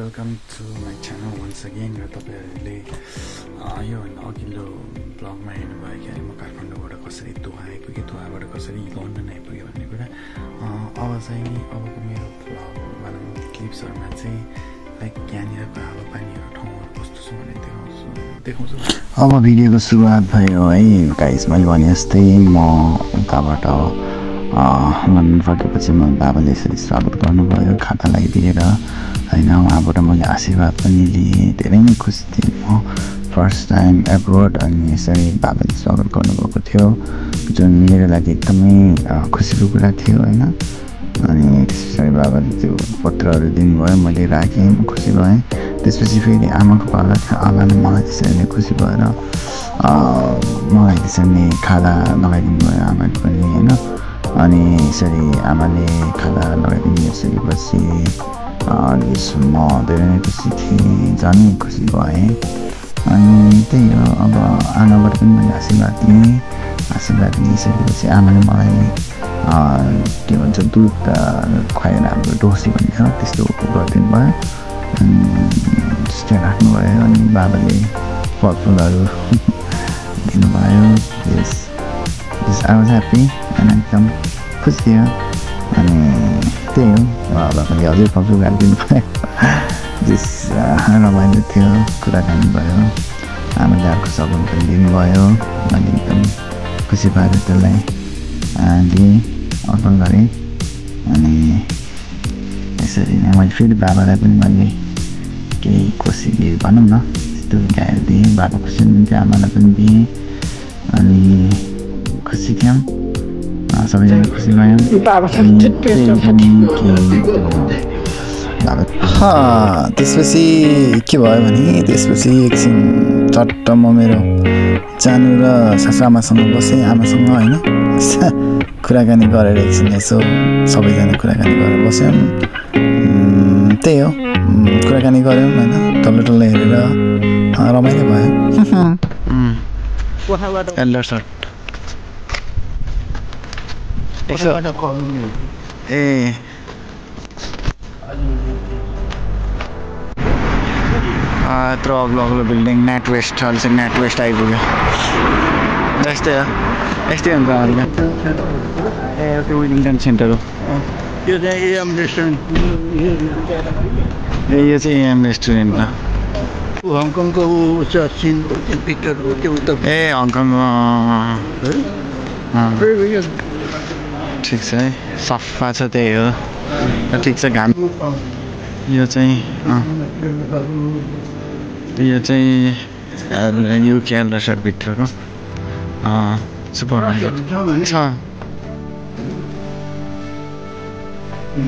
Welcome to my channel once again. र तपाईँहरूले योभन्दा अघिल्लो ब्लगमा हेर्नुभयो कि म काठमाडौँबाट कसरी दुवा आइपुगेँ, दुवाबाट कसरी लन्डन आइपुगेँ भन्ने कुरा। अब चाहिँ नि अबको मेरो ब्लग भनौँ क्लिप्सहरूमा चाहिँ लाइक यहाँनिरको हावापानीहरू ठाउँहरू कस्तो छ भने देखाउँछु। अब भिडियोको सुरुवात भयो है गाइस। मैले भने जस्तै म उताबाट लन्डन फर्केपछि म बाबाले यसरी स्वागत गर्नुभयो खाता लगाइदिएर होइन। उहाँबाट मैले आशीर्वाद पनि लिएँ, धेरै नै खुसी थिएँ म। फर्स्ट टाइम एब्रोड अनि यसरी बाबाले स्वागत गर्नुभएको थियो, जुन मेरो लागि एकदमै खुसीको कुरा थियो होइन। अनि त्यस पछाडि बाबाले त्यो पत्रहरू दिनुभयो, मैले राखेँ, म खुसी भएँ। त्यसपछि फेरि आमाको पाला थियो, आमाले मलाई त्यसरी नै खुसी भएर मलाई त्यसरी नै खाना लगाइदिनु भयो आमाले पनि होइन। अनि यसरी आमाले खाना लगाइदिनु सकेपछि म धेरै नै खुसी थिएँ, झन् खुसी भएँ। अनि त्यही हो, अब आमाबाट पनि मैले आशीर्वाद लिएँ। आशीर्वाद लिइसकेपछि आमाले मलाई के भन्छ दुध खुवाएर हाम्रो डोसी भन्छ त्यस्तो गरिदिनु भयो, त्यस्तो राख्नुभयो। अनि बाबाले फलफुलहरू दिनुभयो। आई वाज ह्याप्पी अनि एकदम खुसी थियो। अनि त्यही हो, बाबाले अझै फलफुल राखिदिनु भयो। जस रमाइलो थियो, कुराकानी भयो। आमाले अर्को सघाउ पनि दिनुभयो, मैले एकदम खुसी भएर त्यसलाई लिएँ, अर्पण गरेँ। अनि यसरी नै मैले फेरि बाबालाई पनि मैले केही कोसी दिएँ भनौँ न, त्यस्तो गाएर दिएँ। बाबा खुसी हुनुहुन्थ्यो, आमालाई पनि दिएँ। अनि खुसी थियौँ, सबैजना खुसी भयौँ। त्यसपछि के भयो भने त्यसपछि एकछिन चट्ट म मेरो जानु र सासूआमासँग बसेँ, आमासँग होइन। कुराकानी गरेर एकछिन यसो सबैजना कुराकानी गरेर बस्यौँ। त्यही हो, कुराकानी गऱ्यौँ होइन, डल्लो डल्लो हेरेर रमाइलो भयो। एल्डर सर्ट ए यत्रो अग्लो अग्लो बिल्डिङ, नेट वेस्ट अहिले चाहिँ नेट वेस्ट आइपुग्यो। जस्तै हो, यस्तै हुन्छ अहिले। ए त्यो विलिङटन सेन्टर हो, यो चाहिँ एएम रेस्टुरेन्ट। ए यो चाहिँ एएम रेस्टुरेन्ट हो। हङकङको सिन पिक्चर हो त्यो उता। ए हङकङ ठिक छ है, सफा छ, त्यही हो ठिक छ। घाम यो चाहिँ युके एल्डर सर्टभित्रको सुपर मार्केट छ।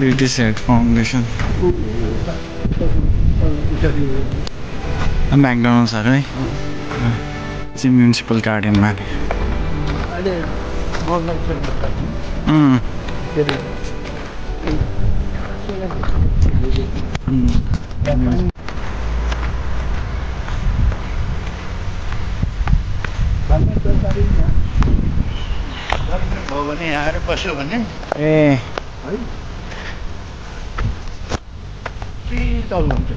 ब्रिटिस हेड फाउन्डेसन, म्याकडोनल्ड्सहरू है, चाहिँ म्युनिसिपल गार्डनमा। भने आएर बस्यो भने ए शीतल हुन्छ।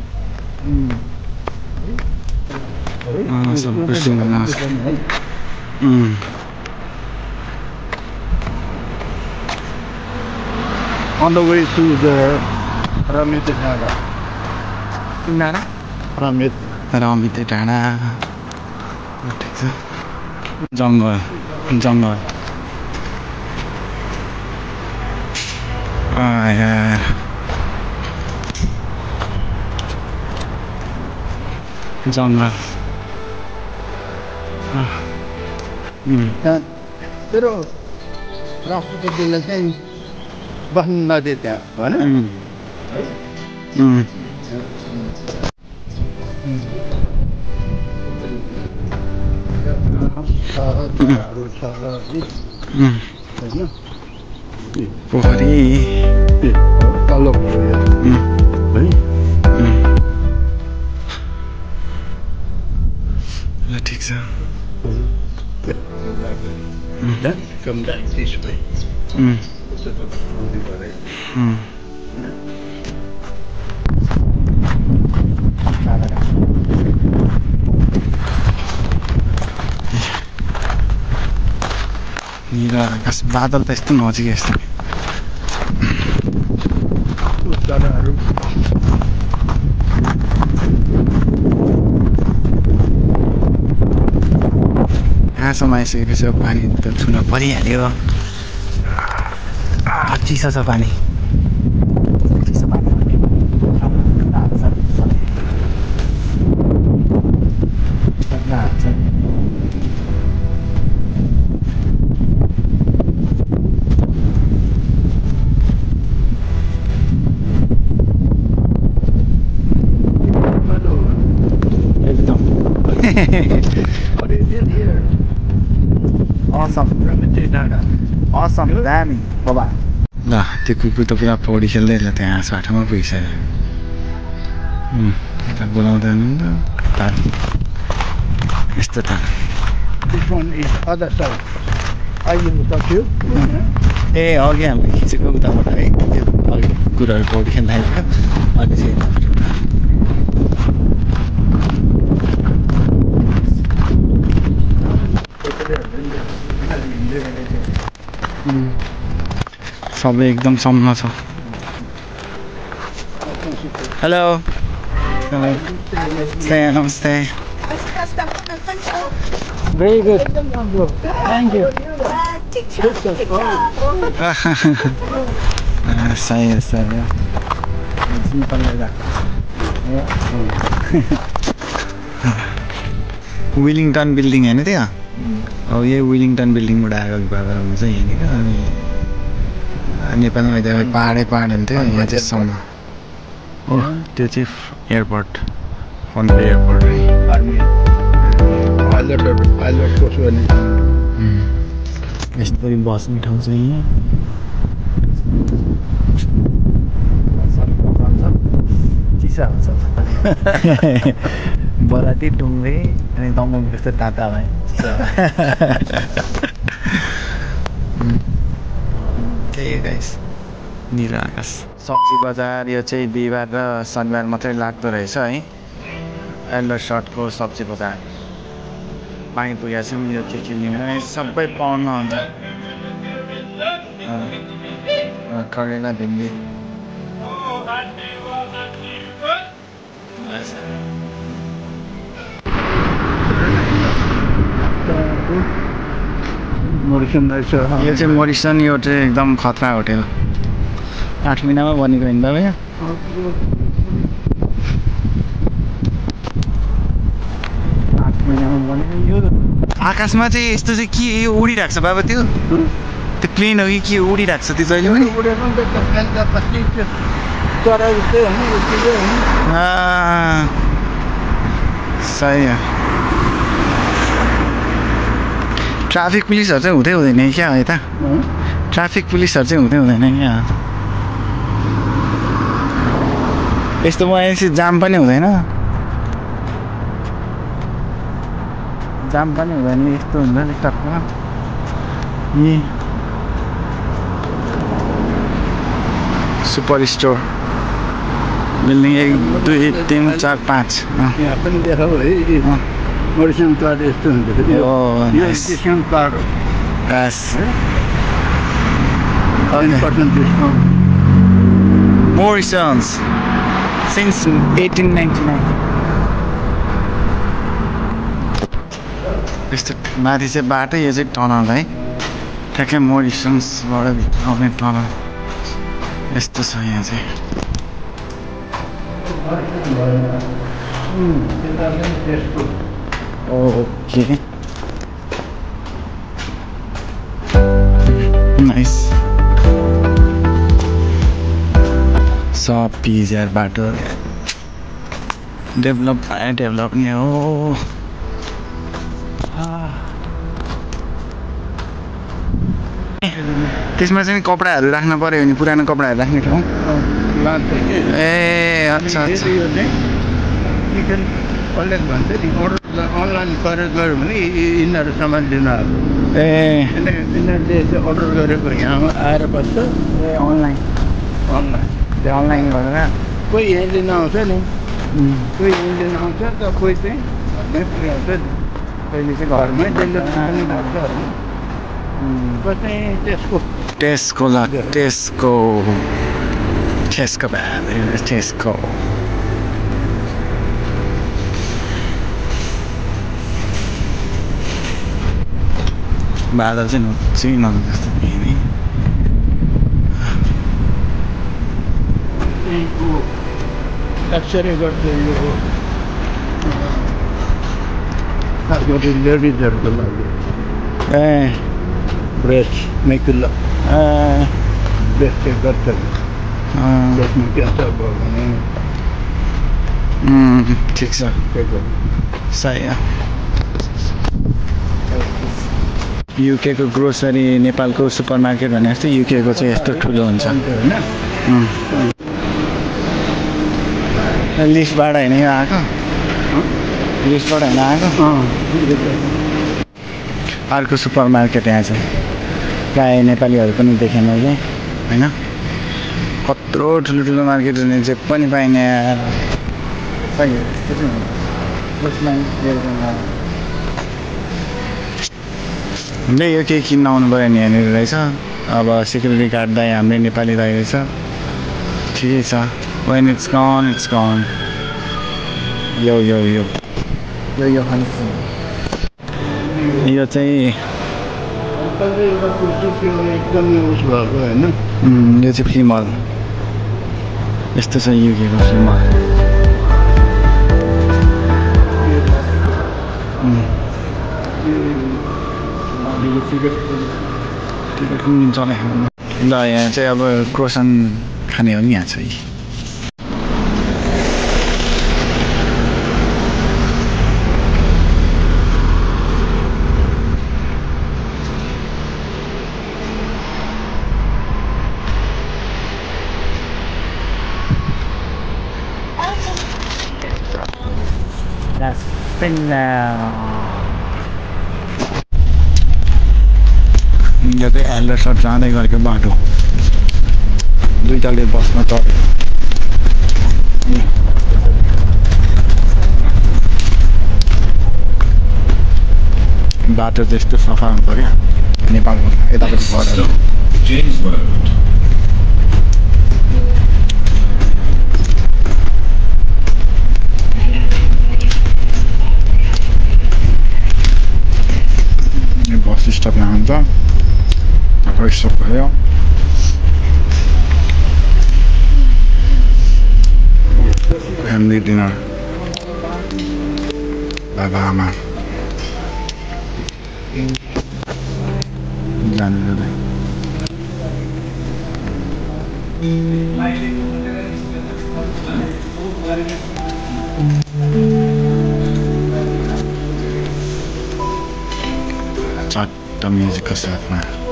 On the way to the Ramit Dhara. Ramit डाँडा ठिक छ। जङ्गल जङ्गल यार जङ्गल। तेरो राष्ट्रपतिले चाहिँ बस्नु नदिए त्यहाँ होइन। पोखरी तल है ठिक छ। Come back this way. आकाश बादल त यस्तो नजिकै यस्तो यहाँसम्म आइसकेपछि पानी त छुन परिहाल्यो चिसो छ पानी Awesome, दामी बाबा ल त्यो कुकुर त पुरा पौडी खेल्दै ल त्यहाँ बाटोमा पुगिसक्यो यता बोलाउँदैन नि त यस्तो त ए अघि हामीले खिचेको उताबाट है त्यो अघि कुकुरहरू पौडी खेल्दाखेरि अघि चाहिँ सबै एकदम सम्म छ हेलो नमस्ते Very good. Thank you. सही है सही है विलिङटन बिल्डिङ होइन त्यो अब यही विलिङटन बिल्डिङबाट आएको बाबा हुन्छ यहाँनिर अनि नेपालमा त पाहाडै पाहाड हुन्थ्यो यहाँ चाहिँ सम्म हो त्यो चाहिँ एयरपोर्ट फन्डे एयरपोर्ट यस्तो बस्ने ठाउँ छ यहाँ चिसा हुन्छ बराती टुङ्गे अनि दमदम जस्तो ताता भयो त्यही गाइस निलो आकाश सब्जी बजार यो चाहिँ बिहिबार र शनिबार मात्रै लाग्दो रहेछ है एल्डरसटको सब्जी बजार पानी पुगेको छ यो के सबै पाउनुहुन्छ करेला भिन्डी यो चाहिँ मोरिसन यो चाहिँ एकदम खतरा होटेल 8 महिनामा बनेको होइन बाबा आकाशमा चाहिँ यस्तो चाहिँ के यो उडिरहेको छ बाबा त्यो प्लेन हो कि के उडिरहेको छ त्यो जहिले पनि सही हो ट्राफिक पुलिसहरू चाहिँ हुँदै हुँदैन क्या यता ट्राफिक पुलिसहरू चाहिँ हुँदै हुँदैन क्या यस्तो भएपछि जाम पनि हुँदैन यस्तो हुन्छ टिकटकमा यी सुपर स्टोर बिल्डिङ 1 2 3 4 5 यहाँ पनि देखाऊ है मोरिसन कार्ड यस्तो हुन्छ यो डिस्काउन्ट कार्ड हो यस 10% डिस्काउन्ट Morrisons since 1899 यस्तो माथि चाहिँ बाटो यो चाहिँ टनल है ठ्याक्कै मोरिसन्सबाट भित्र आउने टनल यस्तो छ यहाँ चाहिँ ओके नाइस सब पिजर बाटो डेभलप नि हो त्यसमा चाहिँ कपडाहरू राख्न पर्यो भने पुरानो कपडाहरू राख्ने ठाउँ ए अच्छा अच्छा अनलाइन गरेर गऱ्यो भने यिनीहरू सामान लिन ए यिनीहरूले अर्डर गरेको यहाँ आएर बस्छ ए अनलाइन गरेर कोही यहाँ लिन आउँछ नि कोही यहाँ लिन आउँछ त कोही चाहिँ घरमै पुर्याउँछ नि कहिले चाहिँ घरमै डेलिभरी पनि गर्छ कतै त्यसको टेस्को ल टेस्को बादल चाहिँ नहुँदै जस्तो फेरि एक्सरे गर्छ यो लेडिजहरूको लागि ब्रेस्ट मेकुला ब्रेस्ट चेक गर्छ ब्रेस्टमा क्यान्सर भयो भने ठिक छ सही युकेको ग्रोसरी नेपालको सुपर मार्केट भने जस्तै युकेको चाहिँ यस्तो ठुलो हुन्छ लिफ्टबाट होइन यो आएको लिफ्टबाट होइन आएको अर्को सुपर मार्केट यहाँ छ प्रायः नेपालीहरू पनि देखेँ मैले होइन कत्रो ठुलो मार्केट हुने जे पनि पाइने ले यो केही किन्न आउनु पऱ्यो नि यहाँनिर रहेछ अब सेक्युरिटी गार्ड दाइ हाम्रै नेपाली दाइ रहेछ ठिकै छ when it's gone यो चाहिँ यो चाहिँ फिमल यस्तो छ युकेको फिमल ल यहाँ चाहिँ अब क्रोसन खाने हो नि यहाँ चाहिँ यो चाहिँ एल्डरसट जाँदै गरेको बाटो दुईटाले बसमा चढ्यो बाटो चाहिँ यस्तो सफा हुन्छ क्या नेपालको यतापट्टि घरहरू बस स्टप यहाँ हुन्छ स्टप भयो फ्यामिली डिनर बाबा आमा जानु जाँदै चट्ट म्युजिकको साथमा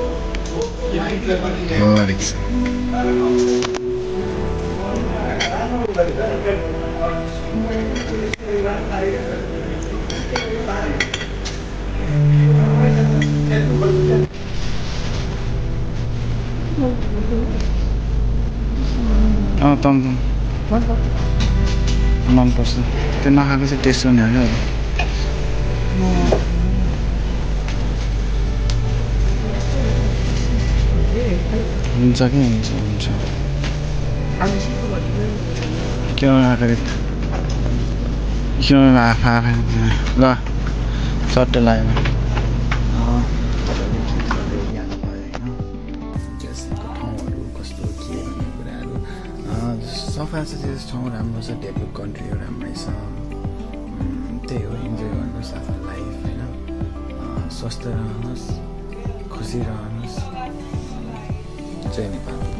हेर्न रहेछ टमटम मनपर्छ त्यो नखाएको चाहिँ टेस्ट हुने हो क्या हुन्छ कि हुन्छ क्यों आफा ल चट्ट लाग्यो सफा छ त्यो ठाउँ राम्रो छ डेभलप कन्ट्री हो राम्रै छ त्यही हो इन्जोय गर्नुहोस् आफ्नो लाइफ होइन स्वस्थ रहनुहोस् खुसी रहनुहोस् जय नेपाल